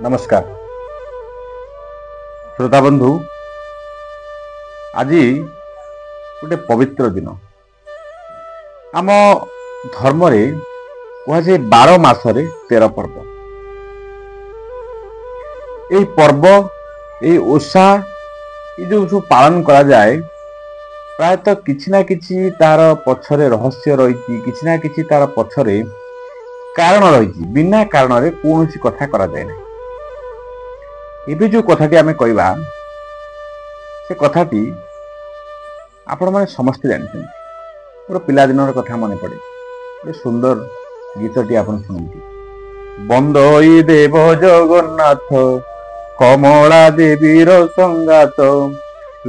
ନମସ୍କାର ଶ୍ରୋତା ବନ୍ଧୁ, ଆଜି ଗୋଟେ ପବିତ୍ର ଦିନ। ଆମ ଧର୍ମରେ କୁହାଯାଏ 12 ମାସରେ 13 ପର୍ବ। ଏଇ ପର୍ବ, ଏଇ ଓଷା, ଏ ଯୋଉ ସବୁ ପାଳନ କରାଯାଏ, ପ୍ରାୟତଃ କିଛି ନା କିଛି ତାର ପଛରେ ରହସ୍ୟ ରହିଛି, କିଛି ନା କିଛି ତାର ପଛରେ କାରଣ ରହିଛି। ବିନା କାରଣରେ କୌଣସି କଥା କରାଯାଏ ନାହିଁ। ଏବେ ଯୋଉ କଥାଟି ଆମେ କହିବା, ସେ କଥାଟି ଆପଣମାନେ ସମସ୍ତେ ଜାଣିଛନ୍ତି। ମୋର ପିଲାଦିନର କଥା ମନେ ପଡ଼େ। ଗୋଟେ ସୁନ୍ଦର ଗୀତଟି ଆପଣ ଶୁଣନ୍ତି, ବନ୍ଦଇ ଦେବ ଜଗନ୍ନାଥ କମଳା ଦେବୀର ସଙ୍ଗାତ,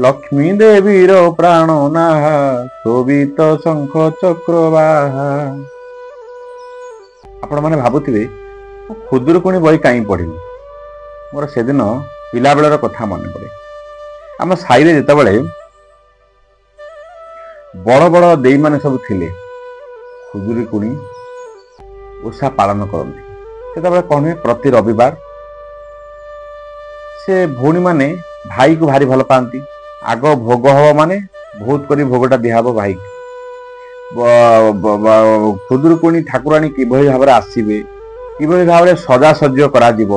ଲକ୍ଷ୍ମୀ ଦେବୀର ପ୍ରାଣ ନାହା, ଶୋଭିତ ଶଙ୍ଖ ଚକ୍ରବାହା। ଆପଣମାନେ ଭାବୁଥିବେ ମୁଁ ଖୁଦୁରୁକୁଣୀ ବହି କାହିଁ ପଢ଼ିଲି। ମୋର ସେଦିନ ପିଲାବେଳର କଥା ମନେ ପଡ଼େ। ଆମ ସାହିରେ ଯେତେବେଳେ ବଡ଼ ବଡ଼ ଦେଇମାନେ ସବୁ ଥିଲେ, ଖୁଦୁରୁକୁଣୀ ଓଷା ପାଳନ କରନ୍ତି। ସେତେବେଳେ କ'ଣ ହୁଏ, ପ୍ରତି ରବିବାର ସେ ଭଉଣୀମାନେ ଭାଇକୁ ଭାରି ଭଲ ପାଆନ୍ତି। ଆଗ ଭୋଗ ହବ ମାନେ ବହୁତ କରି ଭୋଗଟା ଦିଆହବ ଭାଇକି। ଖୁଦୁରୁକୁଣୀ ଠାକୁରାଣୀ କିଭଳି ଭାବରେ ଆସିବେ, କିଭଳି ଭାବରେ ସଜାସଜ୍ୟ କରାଯିବ,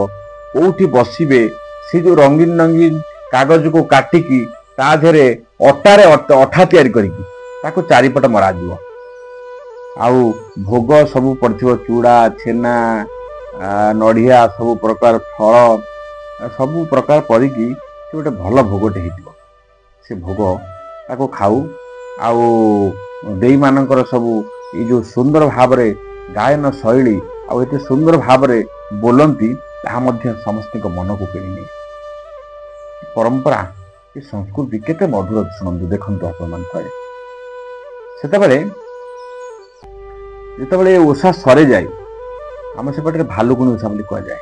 କୋଉଠି ବସିବେ, ସେ ଯୋଉ ରଙ୍ଗୀନ ରଙ୍ଗୀନ କାଗଜକୁ କାଟିକି ତା ଦେହରେ ଅଟାରେ ଅଠା ତିଆରି କରିକି ତାକୁ ଚାରିପଟ ମରାଯିବ, ଆଉ ଭୋଗ ସବୁ ପଡ଼ିଥିବ, ଚୁଡ଼ା, ଛେନା, ନଡ଼ିଆ, ସବୁ ପ୍ରକାର ଫଳ, ସବୁ ପ୍ରକାର କରିକି ସେ ଗୋଟେ ଭଲ ଭୋଗଟେ ହେଇଥିବ। ସେ ଭୋଗ ତାକୁ ଖାଉ। ଆଉ ଦେଇମାନଙ୍କର ସବୁ ଏଇ ଯୋଉ ସୁନ୍ଦର ଭାବରେ ଗାୟନ ଶୈଳୀ ଆଉ ଏତେ ସୁନ୍ଦର ଭାବରେ ବୋଲନ୍ତି, ତାହା ମଧ୍ୟ ସମସ୍ତଙ୍କ ମନକୁ କିଣିନିଏ। ପରମ୍ପରା, ଏ ସଂସ୍କୃତି କେତେ ମଧୁର, ଶୁଣନ୍ତୁ, ଦେଖନ୍ତୁ ଆପଣମାନେ ଥରେ। ସେତେବେଳେ ଯେତେବେଳେ ଏ ଓଷା ସରିଯାଏ, ଆମ ସେପଟରେ ଭାଲୁକୁଣି ଓଷା ବୋଲି କୁହାଯାଏ।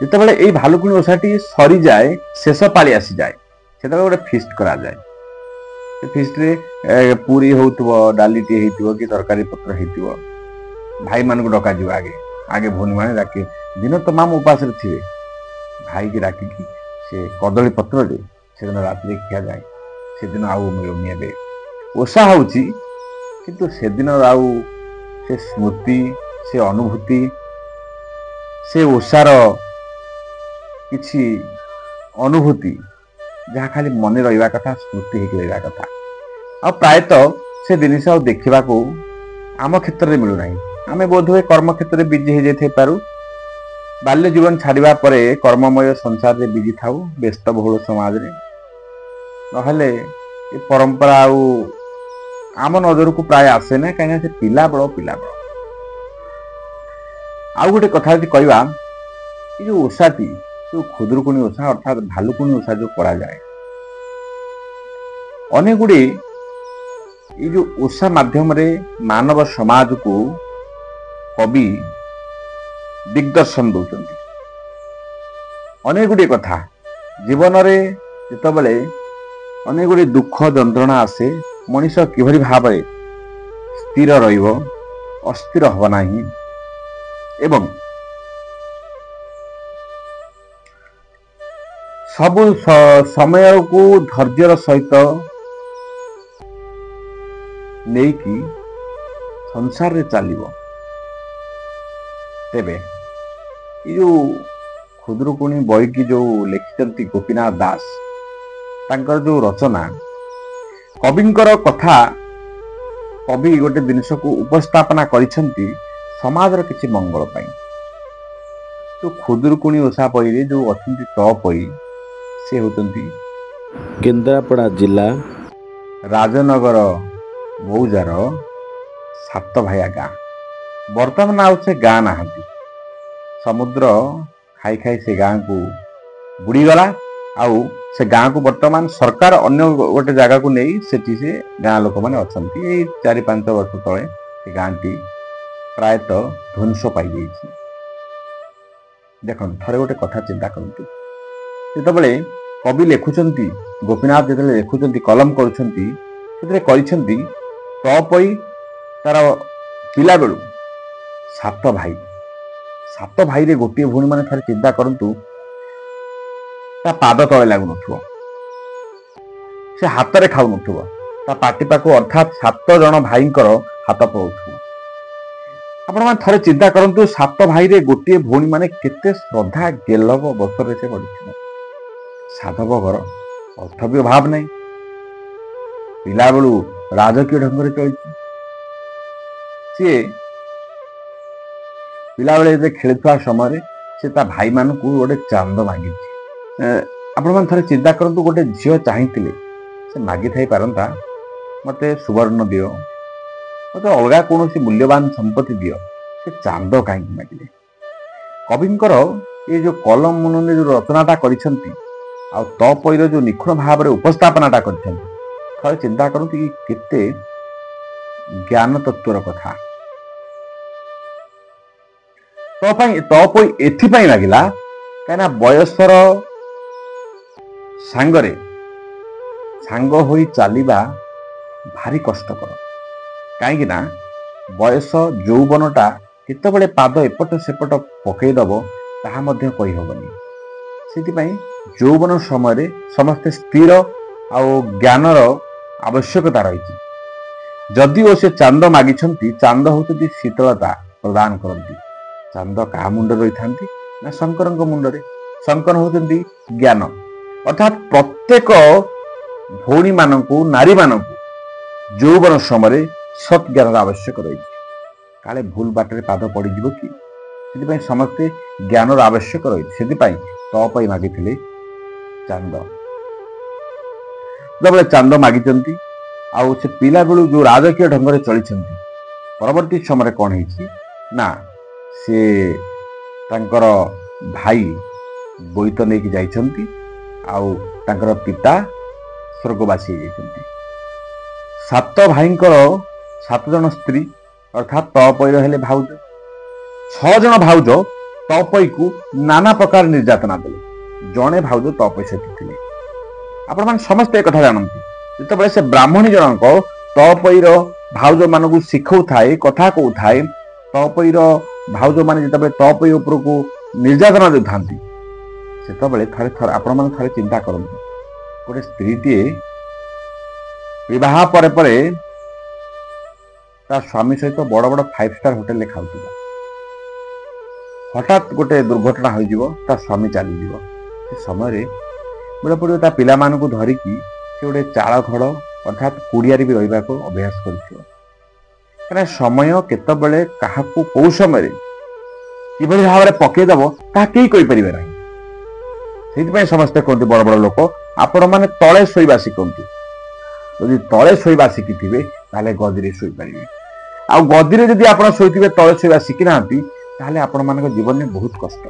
ଯେତେବେଳେ ଏଇ ଭାଲୁକୁଣି ଓଷାଟି ସରିଯାଏ, ଶେଷ ପାଳି ଆସିଯାଏ, ସେତେବେଳେ ଗୋଟେ ଫିଷ୍ଟ କରାଯାଏ। ସେ ଫିଷ୍ଟରେ ପୁରୀ ହଉଥିବ, ଡାଲିଟି ହେଇଥିବ କି ତରକାରୀ ପତ୍ର ହେଇଥିବ। ଭାଇମାନଙ୍କୁ ଡକାଯିବ ଆଗେ। ଆଗେ ଭଉଣୀମାନେ ଡାକି, ଦିନ ତମାମ ଉପାସରେ ଥିବେ, ଭାଇକି ଡାକିକି ସେ କଦଳୀ ପତ୍ରରେ ସେଦିନ ରାତିରେ ଖିଆଯାଏ। ସେଦିନ ଆଉ ମିଳୁନି। ଏବେ ଓଷା ହଉଛି, କିନ୍ତୁ ସେଦିନର ଆଉ ସେ ସ୍ମୃତି, ସେ ଅନୁଭୂତି, ସେ ଓଷାର କିଛି ଅନୁଭୂତି ଯାହା ଖାଲି ମନେ ରହିବା କଥା, ସ୍ମୃତି ହେଇକି ରହିବା କଥା, ଆଉ ପ୍ରାୟତଃ ସେ ଜିନିଷ ଆଉ ଦେଖିବାକୁ ଆମ କ୍ଷେତ୍ରରେ ମିଳୁନାହିଁ। ଆମେ ବୋଧହୁଏ କର୍ମ କ୍ଷେତ୍ରରେ ବିଜି ହେଇଯାଇଥାଇପାରୁ। ବାଲ୍ୟ ଜୀବନ ଛାଡ଼ିବା ପରେ କର୍ମମୟ ସଂସାରରେ ବିଜି ଥାଉ, ବ୍ୟସ୍ତବହୁଳ ସମାଜରେ। ନହେଲେ ଏ ପରମ୍ପରା ଆଉ ଆମ ନଜରକୁ ପ୍ରାୟ ଆସେ ନା, କାହିଁକିନା ସେ ପିଲାବେଳ ପିଲାବେଳ। ଆଉ ଗୋଟେ କଥା ଯଦି କହିବା, ଏ ଯୋଉ ଓଷାଟି, ଯୋଉ ଖୁଦୁରୁକୁଣୀ ଓଷା ଅର୍ଥାତ୍ ଭାଲୁକୁଣୀ ଓଷା ଯୋଉ କରାଯାଏ, ଅନେକ ଗୁଡ଼ିଏ ଏଇ ଯୋଉ ଓଷା ମାଧ୍ୟମରେ ମାନବ ସମାଜକୁ କବି ଦିଗ୍ଦର୍ଶନ ଦଉଛନ୍ତି। ଅନେକ ଗୁଡ଼ିଏ କଥା, ଜୀବନରେ ଯେତେବେଳେ ଅନେକ ଗୁଡ଼ିଏ ଦୁଃଖ ଯନ୍ତ୍ରଣା ଆସେ, ମଣିଷ କିଭଳି ଭାବରେ ସ୍ଥିର ରହିବ, ଅସ୍ଥିର ହେବ ନାହିଁ ଏବଂ ସବୁ ସମୟକୁ ଧୈର୍ଯ୍ୟର ସହିତ ନେଇକି ସଂସାରରେ ଚାଲିବ। ତେବେ ଏଇ ଯୋଉ ଖୁଦୁରୁକୁଣୀ ବହିକି ଯୋଉ ଲେଖିଛନ୍ତି ଗୋପୀନାଥ ଦାସ, ତାଙ୍କର ଯୋଉ ରଚନା, କବିଙ୍କର କଥା, କବି ଗୋଟେ ଜିନିଷକୁ ଉପସ୍ଥାପନା କରିଛନ୍ତି ସମାଜର କିଛି ମଙ୍ଗଳ ପାଇଁ। ଯୋଉ ଖୁଦୁରୁକୁଣୀ ଓଷା ବହିରେ ଯୋଉ ଅଛନ୍ତି ତପଇ, ସେ ହେଉଛନ୍ତି କେନ୍ଦ୍ରାପଡ଼ା ଜିଲ୍ଲା ରାଜନଗର ମୌଜାର ସାତ ଭାଇଆ ଗାଁ। ବର୍ତ୍ତମାନ ଆଉ ସେ ଗାଁ ନାହାନ୍ତି। ସମୁଦ୍ର ଖାଇ ଖାଇ ସେ ଗାଁକୁ ବୁଡ଼ିଗଲା, ଆଉ ସେ ଗାଁକୁ ବର୍ତ୍ତମାନ ସରକାର ଅନ୍ୟ ଗୋଟେ ଜାଗାକୁ ନେଇ ସେଠି ସେ ଗାଁ ଲୋକମାନେ ଅଛନ୍ତି। ଏଇ 4-5 ବର୍ଷ ତଳେ ସେ ଗାଁଟି ପ୍ରାୟତଃ ଧ୍ୱଂସ ପାଇଯାଇଛି। ଦେଖନ୍ତୁ, ଥରେ ଗୋଟେ କଥା ଚିନ୍ତା କରନ୍ତୁ, ଯେତେବେଳେ କବି ଲେଖୁଛନ୍ତି, ଗୋପୀନାଥ ଯେତେବେଳେ ଲେଖୁଛନ୍ତି, କଲମ କରୁଛନ୍ତି, ସେଥିରେ କହିଛନ୍ତି ତପଇ ତାର ପିଲାବେଳୁ 7 ଭାଇ, ସାତ ଭାଇରେ ଗୋଟିଏ ଭଉଣୀ ମାନେ ଥରେ ଚିନ୍ତା କରନ୍ତୁ, ତା ପାଦ ତଳେ ଲାଗୁନଥିବ, ସେ ହାତରେ ଖାଉନଥିବ, ତା ପାଟି ପାଖକୁ ଅର୍ଥାତ୍ 7 ଜଣ ଭାଇଙ୍କର ହାତ ପଳଉଥିବ। ଆପଣମାନେ ଥରେ ଚିନ୍ତା କରନ୍ତୁ, 7 ଭାଇରେ ଗୋଟିଏ ଭଉଣୀ ମାନେ କେତେ ଶ୍ରଦ୍ଧା ଗେଲବ ବସରେ ସେ ବଢିଥିବ। ସାଧବ ଘର, ଅର୍ଥ ବି ଅଭାବ ନାହିଁ, ପିଲାବେଳୁ ରାଜକୀୟ ଢଙ୍ଗରେ ଚଳିଛି। ସିଏ ପିଲାବେଳେ ଯେତେ ଖେଳୁଥିବା ସମୟରେ ସେ ତା ଭାଇମାନଙ୍କୁ ଗୋଟେ ଚାନ୍ଦ ମାଗିଛି। ଆପଣମାନେ ଥରେ ଚିନ୍ତା କରନ୍ତୁ, ଗୋଟେ ଝିଅ ଚାହିଁଥିଲେ ସେ ମାଗିଥାଇ ପାରନ୍ତା, ମତେ ସୁବର୍ଣ୍ଣ ଦିଅ, ମତେ ଅଲଗା କୌଣସି ମୂଲ୍ୟବାନ ସମ୍ପତ୍ତି ଦିଅ, ସେ ଚାନ୍ଦ କାହିଁକି ମାଗିଲେ? କବିଙ୍କର ଏ ଯୋଉ କଲମ ମୁନରେ ଯୋଉ ରଚନାଟା କରିଛନ୍ତି ଆଉ ତପଇର ଯୋଉ ନିଖୁଣ ଭାବରେ ଉପସ୍ଥାପନାଟା କରିଛନ୍ତି, ଥରେ ଚିନ୍ତା କରନ୍ତୁ କି କେତେ ଜ୍ଞାନ ତତ୍ତ୍ୱର କଥା। ତପଇ ଏଥିପାଇଁ ଲାଗିଲା କାହିଁକିନା ବୟସର ସାଙ୍ଗରେ ସାଙ୍ଗ ହୋଇ ଚାଲିବା ଭାରି କଷ୍ଟକର। କାହିଁକି ନା ବୟସ ଯୌବନଟା କେତେବେଳେ ପାଦ ଏପଟ ସେପଟ ପକେଇଦବ ତାହା ମଧ୍ୟ କହିହବନି। ସେଥିପାଇଁ ଯୌବନ ସମୟରେ ସମସ୍ତେ ସ୍ଥିର ଆଉ ଜ୍ଞାନର ଆବଶ୍ୟକତା ରହିଛି। ଯଦିଓ ସେ ଚାନ୍ଦ ମାଗିଛନ୍ତି, ଚାନ୍ଦ ହେଉଛନ୍ତି ଶୀତଳତା ପ୍ରଦାନ କରନ୍ତି। ଚାନ୍ଦ କାହା ମୁଣ୍ଡରେ ରହିଥାନ୍ତି ନା ଶଙ୍କରଙ୍କ ମୁଣ୍ଡରେ। ଶଙ୍କର ହେଉଛନ୍ତି ଜ୍ଞାନ। ଅର୍ଥାତ୍ ପ୍ରତ୍ୟେକ ଭଉଣୀମାନଙ୍କୁ, ନାରୀମାନଙ୍କୁ ଯୌବନ ସମୟରେ ସତ୍ ଜ୍ଞାନର ଆବଶ୍ୟକ ରହିଛି। କାଳେ ଭୁଲ ବାଟରେ ପାଦ ପଡ଼ିଯିବ କି, ସେଥିପାଇଁ ସମସ୍ତେ ଜ୍ଞାନର ଆବଶ୍ୟକ ରହିଛି। ସେଥିପାଇଁ ତପଇ ମାଗିଥିଲେ ଚାନ୍ଦ। ଯେତେବେଳେ ଚାନ୍ଦ ମାଗିଛନ୍ତି ଆଉ ସେ ପିଲାବେଳୁ ଯୋଉ ରାଜକୀୟ ଢଙ୍ଗରେ ଚଳିଛନ୍ତି, ପରବର୍ତ୍ତୀ ସମୟରେ କ'ଣ ହେଇଛି ନା ସେ ତାଙ୍କର ଭାଇ ବୋଇତ ନେଇକି ଯାଇଛନ୍ତି ଆଉ ତାଙ୍କର ପିତା ସ୍ୱର୍ଗବାସୀ ହେଇଯାଇଛନ୍ତି। 7 ଭାଇଙ୍କର 7 ଜଣ ସ୍ତ୍ରୀ, ଅର୍ଥାତ୍ ତପଇର ହେଲେ ଭାଉଜ। 6 ଜଣ ଭାଉଜ ତପଇକୁ ନାନା ପ୍ରକାର ନିର୍ଯାତନା ଦେଲେ। ଜଣେ ଭାଉଜ ତପଇ ସହିତ ଥିଲେ। ଆପଣମାନେ ସମସ୍ତେ ଏକଥା ଜାଣନ୍ତି। ଯେତେବେଳେ ସେ ବ୍ରାହ୍ମଣୀ ଜଣକ ତପଇର ଭାଉଜମାନଙ୍କୁ ଶିଖଉଥାଏ, କଥା କହୁଥାଏ, ତପଇର ଭାଉଜମାନେ ଯେତେବେଳେ ତପଇ ଉପରକୁ ନିର୍ଯାତନା ଦେଉଥାନ୍ତି, ସେତେବେଳେ ଥରେ ଥରେ ଆପଣମାନେ ଥରେ ଚିନ୍ତା କରନ୍ତୁ, ଗୋଟେ ସ୍ତ୍ରୀଟିଏ ବିବାହ ପରେ ପରେ ତା ସ୍ୱାମୀ ସହିତ ବଡ଼ ବଡ଼ 5 ଷ୍ଟାର ହୋଟେଲରେ ଖାଉଥିବ, ହଠାତ୍ ଗୋଟେ ଦୁର୍ଘଟଣା ହୋଇଯିବ, ତା ସ୍ୱାମୀ ଚାଲିଯିବ। ସେ ସମୟରେ ବେଳ ପଡ଼ିବ ତା ପିଲାମାନଙ୍କୁ ଧରିକି ସେ ଗୋଟେ ଚାଳ ଘର ଅର୍ଥାତ୍ କୁଡ଼ିଆରେ ବି ରହିବାକୁ ଅଭ୍ୟାସ କରିଥିବ। କାହିଁକିନା ସମୟ କେତେବେଳେ କାହାକୁ କୋଉ ସମୟରେ କିଭଳି ଭାବରେ ପକେଇଦବ ତାହା କେହି କହିପାରିବେ ନାହିଁ। ସେଇଥିପାଇଁ ସମସ୍ତେ କୁହନ୍ତି, ବଡ଼ ବଡ଼ ଲୋକ, ଆପଣମାନେ ତଳେ ଶୋଇବା ଶିଖନ୍ତୁ। ଯଦି ତଳେ ଶୋଇବା ଶିଖିଥିବେ ତାହେଲେ ଗଦିରେ ଶୋଇପାରିବେ। ଆଉ ଗଦିରେ ଯଦି ଆପଣ ଶୋଇଥିବେ, ତଳେ ଶୋଇବା ଶିଖିନାହାନ୍ତି, ତାହେଲେ ଆପଣମାନଙ୍କ ଜୀବନରେ ବହୁତ କଷ୍ଟ।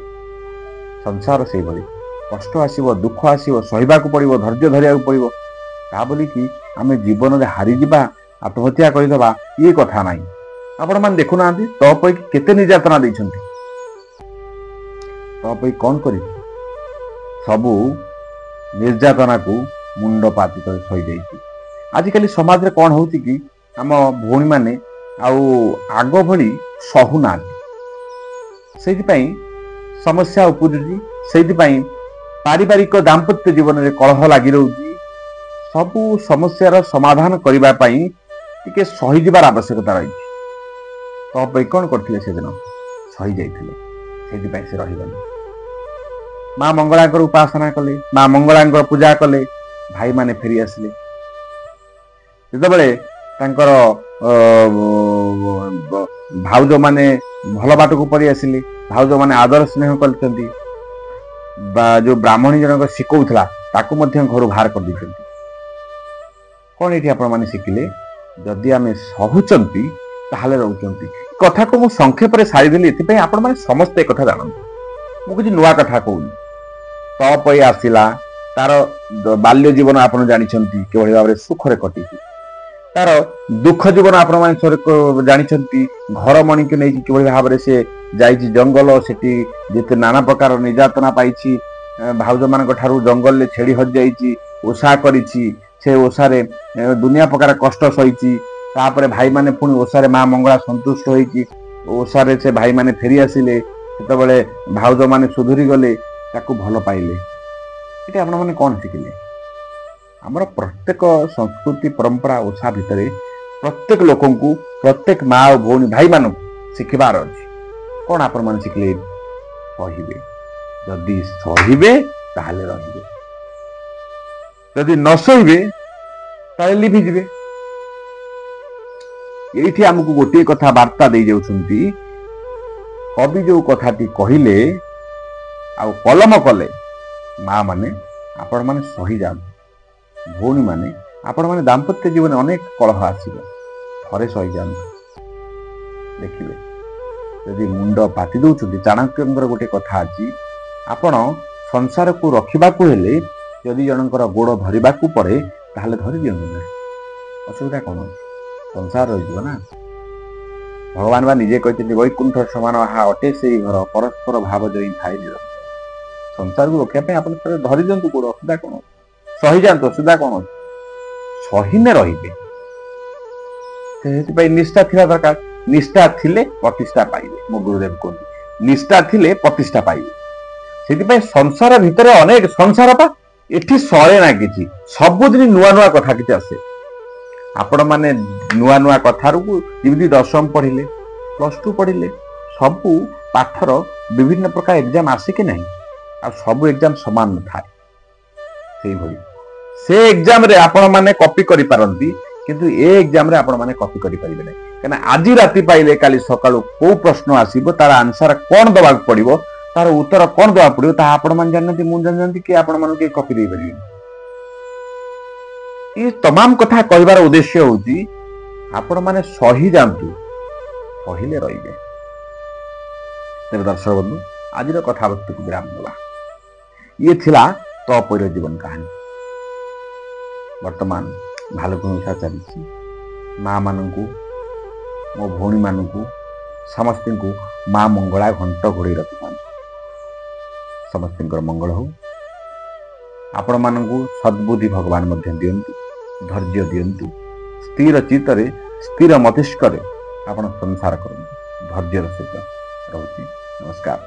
ସଂସାର ସେଇଭଳି କଷ୍ଟ ଆସିବ, ଦୁଃଖ ଆସିବ, ସହିବାକୁ ପଡ଼ିବ, ଧୈର୍ଯ୍ୟ ଧରିବାକୁ ପଡ଼ିବ। ତା ବୋଲିକି ଆମେ ଜୀବନରେ ହାରିଯିବା, ଆତ୍ମହତ୍ୟା କରିଦେବା, ଇଏ କଥା ନାହିଁ। ଆପଣମାନେ ଦେଖୁନାହାନ୍ତି ତପଇକି କେତେ ନିର୍ଯାତନା ଦେଇଛନ୍ତି। ତପଇ କ'ଣ କରିଛି? ସବୁ ନିର୍ଯାତନାକୁ ମୁଣ୍ଡ ପାତି କରି ସହିଯାଇଛି। ଆଜିକାଲି ସମାଜରେ କ'ଣ ହେଉଛି କି, ଆମ ଭଉଣୀମାନେ ଆଉ ଆଗ ଭଳି ସହୁନାହାନ୍ତି। ସେଇଥିପାଇଁ ସମସ୍ୟା ଉପୁଜୁଛି। ସେଇଥିପାଇଁ ପାରିବାରିକ ଦାମ୍ପତ୍ୟ ଜୀବନରେ କଳହ ଲାଗି ରହୁଛି। ସବୁ ସମସ୍ୟାର ସମାଧାନ କରିବା ପାଇଁ ଟିକେ ସହିଯିବାର ଆବଶ୍ୟକତା ରହିଛି। ତପଇ କ'ଣ କରିଥିଲେ ସେଦିନ? ସହିଯାଇଥିଲେ। ସେଇଥିପାଇଁ ସେ ରହିଗଲେ। ମା ମଙ୍ଗଳାଙ୍କର ଉପାସନା କଲେ, ମା ମଙ୍ଗଳାଙ୍କର ପୂଜା କଲେ, ଭାଇମାନେ ଫେରି ଆସିଲେ। ଯେତେବେଳେ ତାଙ୍କର ଭାଉଜମାନେ ଭଲ ବାଟକୁ ପଳେଇ ଆସିଲେ, ଭାଉଜମାନେ ଆଦର ସ୍ନେହ କରିଛନ୍ତି, ବା ଯୋଉ ବ୍ରାହ୍ମଣୀ ଜଣକ ଶିଖଉଥିଲା ତାକୁ ମଧ୍ୟ ଘରୁ ବାହାର କରିଦେଇଛନ୍ତି। କ'ଣ ଏଠି ଆପଣମାନେ ଶିଖିଲେ? ଯଦି ଆମେ ସହୁଛନ୍ତି ତାହେଲେ ରହୁଛନ୍ତି। କଥାକୁ ମୁଁ ସଂକ୍ଷେପରେ ସାରିଦେଲି ଏଥିପାଇଁ ଆପଣମାନେ ସମସ୍ତେ ଏକଥା ଜାଣନ୍ତି। ମୁଁ କିଛି ନୂଆ କଥା କହୁନି। ତପଇ ଆସିଲା, ତାର ବାଲ୍ୟ ଜୀବନ ଆପଣ ଜାଣିଛନ୍ତି କିଭଳି ଭାବରେ ସୁଖରେ କଟିଛି। ତାର ଦୁଃଖ ଜୀବନ ଆପଣମାନେ ଜାଣିଛନ୍ତି। ଘର ମଣିକୁ ନେଇକି କିଭଳି ଭାବରେ ସେ ଯାଇଛି ଜଙ୍ଗଲ, ସେଠି ଯେତେ ନାନା ପ୍ରକାର ନିର୍ଯାତନା ପାଇଛି, ଭାଉଜମାନଙ୍କ ଠାରୁ ଜଙ୍ଗଲରେ ଛେଳି ହଜିଯାଇଛି, ଓଷା କରିଛି, ସେ ଓଷାରେ ଦୁନିଆ ପ୍ରକାର କଷ୍ଟ ସହିଛି। ତାପରେ ଭାଇମାନେ ପୁଣି ଓଷାରେ ମା ମଙ୍ଗଳା ସନ୍ତୁଷ୍ଟ ହେଇକି ଓଷାରେ ସେ ଭାଇମାନେ ଫେରି ଆସିଲେ। ସେତେବେଳେ ଭାଉଜମାନେ ସୁଧୁରି ଗଲେ, ତାକୁ ଭଲ ପାଇଲେ। ଏଠି ଆପଣମାନେ କ'ଣ ଶିଖିଲେ? ଆମର ପ୍ରତ୍ୟେକ ସଂସ୍କୃତି ପରମ୍ପରା ଓଷା ଭିତରେ ପ୍ରତ୍ୟେକ ଲୋକଙ୍କୁ, ପ୍ରତ୍ୟେକ ମା ଓ ଭଉଣୀ ଭାଇମାନଙ୍କୁ ଶିଖିବାର ଅଛି। କ'ଣ ଆପଣମାନେ ଶିଖିଲେ? ସହିବେ। ଯଦି ସହିବେ ତାହେଲେ ରହିବେ, ଯଦି ନ ସହିବେ ତାହେଲେ ଲିଭିଯିବେ। ଏଇଠି ଆମକୁ ଗୋଟିଏ କଥା ବାର୍ତ୍ତା ଦେଇଯାଉଛନ୍ତି କବି। ଯୋଉ କଥାଟି କହିଲେ ଆଉ କଲମ କଲେ, ମା ମାନେ ଆପଣମାନେ ସହିଯାଆନ୍ତୁ, ଭଉଣୀମାନେ ଆପଣମାନେ ଦାମ୍ପତ୍ୟ ଜୀବନରେ ଅନେକ କଳହ ଆସିବ, ଥରେ ସହିଯାଆନ୍ତୁ, ଦେଖିବେ ଯଦି ମୁଣ୍ଡ ପାତି ଦଉଛନ୍ତି। ଚାଣକ୍ୟଙ୍କର ଗୋଟେ କଥା ଅଛି, ଆପଣ ସଂସାରକୁ ରଖିବାକୁ ହେଲେ ଯଦି ଜଣଙ୍କର ଗୋଡ଼ ଧରିବାକୁ ପଡ଼େ ତାହେଲେ ଧରି ଦିଅନ୍ତୁ ନା, ଅସୁବିଧା କ'ଣ ଅଛି? ସଂସାର ରହିଯିବ ନା। ଭଗବାନ ବା ନିଜେ କହିଛନ୍ତି, ବୈକୁଣ୍ଠ ସମାନ ଆହା ଅଟେ ସେଇ ଘର, ପରସ୍ପର ଭାବ ଜୟୀ ଥାଏ ନିରନ୍ତର। ସଂସାରକୁ ରଖିବା ପାଇଁ ଆପଣ ଥରେ ଧରି ଦିଅନ୍ତୁ ଗୋଡ଼, ଅସୁବିଧା କ'ଣ ଅଛି? ସହିଯାଆନ୍ତୁ, ଅସୁବିଧା କ'ଣ ଅଛି? ସହିନେ ରହିବେ। ସେଥିପାଇଁ ନିଷ୍ଠା ଥିବା ଦରକାର। ନିଷ୍ଠା ଥିଲେ ପ୍ରତିଷ୍ଠା ପାଇବେ। ମୋ ଗୁରୁଦେବ କୁହନ୍ତି, ନିଷ୍ଠା ଥିଲେ ପ୍ରତିଷ୍ଠା ପାଇବେ। ସେଥିପାଇଁ ସଂସାର ଭିତରେ ଅନେକ ସଂସାର ପା ଏଠି ସରେ ନା କିଛି, ସବୁଦିନ ନୂଆ ନୂଆ କଥା କିଛି ଆସେ। ଆପଣମାନେ ନୂଆ ନୂଆ କଥାରୁ ଯେମିତି ଦଶମ ପଢିଲେ, +2 ପଢିଲେ, ସବୁ ପାଠର ବିଭିନ୍ନ ପ୍ରକାର ଏକ୍ଜାମ ଆସେ କି ନାହିଁ? ଆଉ ସବୁ ଏକ୍ଜାମ ସମାନ ନଥାଏ। ସେଇଭଳି ସେ ଏକ୍ଜାମରେ ଆପଣମାନେ କପି କରିପାରନ୍ତି, କିନ୍ତୁ ଏ ଏକ୍ଜାମରେ ଆପଣମାନେ କପି କରିପାରିବେ ନାହିଁ। କାହିଁକିନା ଆଜି ରାତି ପାଇଲେ କାଲି ସକାଳୁ କୋଉ ପ୍ରଶ୍ନ ଆସିବ, ତାର ଆନ୍ସର କ'ଣ ଦେବାକୁ ପଡିବ, ତାର ଉତ୍ତର କ'ଣ ଦେବାକୁ ପଡିବ, ତାହା ଆପଣମାନେ ଜାଣିନାହାନ୍ତି, ମୁଁ ଜାଣିନାହାନ୍ତି କି ଆପଣମାନଙ୍କୁ କେହି କପି ଦେଇପାରିବେନି। ଏ ତମାମ କଥା କହିବାର ଉଦ୍ଦେଶ୍ୟ ହଉଛି ଆପଣମାନେ ସହି ଯାଆନ୍ତୁ, ସହିଲେ ରହିବେ। ତେବେ ଦର୍ଶକ ବନ୍ଧୁ, ଆଜିର କଥାବସ୍ତୁକୁ ବିରାମ ଦେବା। ଇଏ ଥିଲା ତପୋଇର ଜୀବନ କାହାଣୀ। ବର୍ତ୍ତମାନ ଭାଲୁକୁଣି ଓଷା ଚାଲିଛି। ମା ମାନଙ୍କୁ, ମୋ ଭଉଣୀମାନଙ୍କୁ, ସମସ୍ତଙ୍କୁ ମା ମଙ୍ଗଳା ଘଣ୍ଟ ଘୋଡ଼େଇ ରଖିଥାନ୍ତୁ। ସମସ୍ତଙ୍କର ମଙ୍ଗଳ ହଉ। ଆପଣମାନଙ୍କୁ ସଦ୍ବୁଦ୍ଧି ଭଗବାନ ମଧ୍ୟ ଦିଅନ୍ତୁ, ଧୈର୍ଯ୍ୟ ଦିଅନ୍ତୁ। ସ୍ଥିର ଚିତ୍ତରେ, ସ୍ଥିର ମସ୍ତିଷ୍କରେ ଆପଣ ସଂସାର କରନ୍ତୁ ଧୈର୍ଯ୍ୟର ସହିତ। ରହୁଛି, ନମସ୍କାର।